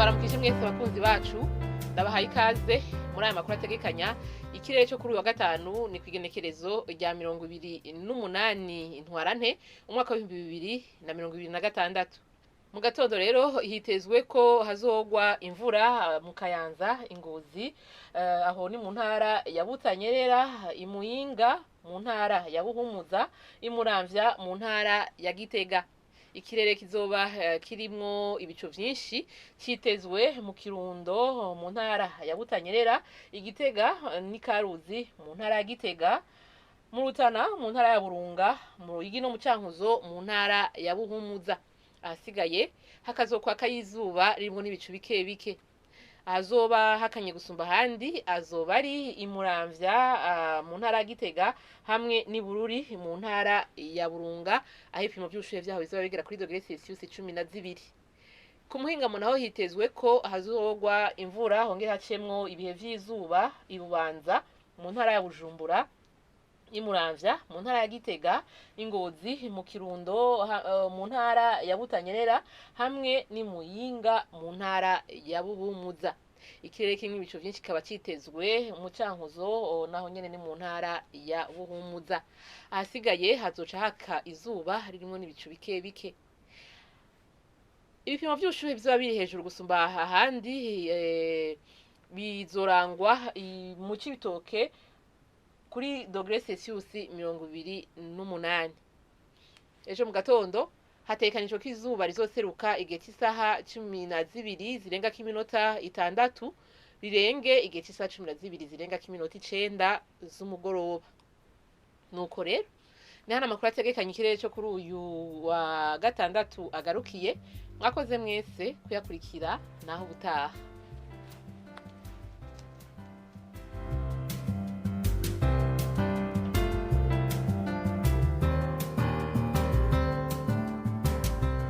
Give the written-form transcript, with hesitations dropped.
Ndabaramukije mwese abakunzi bacu, ndabahaye ikaze muri aya makuru ategekanya ikirere cyo kuri uyu wa gatanu, ni ku igenekerezo rya 28 Ntwarante umwaka w'2026. Mu gatondo rero hitezwe ko hazogwa imvura mu Kayanza, Ingozi, aho ni mu ntara ya Butanyerera, Imuyinga mu ntara ya Buhumuza, Imuramvya mu ntara ya Gitega. Ikirere kizoba kirimwo ibicu vyinshi citezwe mu Kirundo mu ntara ya Butanyerera, Igitega n'Ikaruzi mu ntara ya Gitega, mu Rutana mu ntara ya Burunga, mu Ruyigi no mu Cankuzo mu ntara ya Buhumuza. Ahasigaye hakazokwaka izuba ririmwo n'ibicu bike bike. Ahazoba hakanye gusumba ahandi azoba ari Imuramvya mu ntara ya Gitega hamwe n'Ibururi mu ntara ya Burunga, aho ibipimo vy'ubushuhe vyaho bizoba bigera kuri dogere Celsius 12. Ku muhingamo naho hitezwe ko hazogwa imvura hongere hacemwo ibihe vy'izuba Ibubanza mu ntara ya Bujumbura, Imuramvya mu ntara ya Gitega, Ingozi, mu Kirundo mu ntara ya Butanyerera hamwe n'Imuyinga mu ntara ya Buhumuza. Ikirere kirimwo ibicu vyinshi kikaba citezwe mu Cankuzo, naho nyene ni mu ntara ya Buhumuza. Ahasigaye hazoca haka izuba ririmwo n'ibicu bike bike. Ibipimo vy'ubushuhe bizoba biri hejuru gusumba ahandi bizorangwa mu Cibitoke kuri dogere Celsius 28. Ejo mu gatondo hategekanijwe ko izuba rizoseruka igihe c'isaha 12:06, rirenge igihe c'isaha 11:09 z'umugoroba. Nuko rero ni hano amakuru ategekanya ikirere cyo kuri uyu wa gatandatu agarukiye. Mwakoze mwese kuyakurikira, naho ubutaha.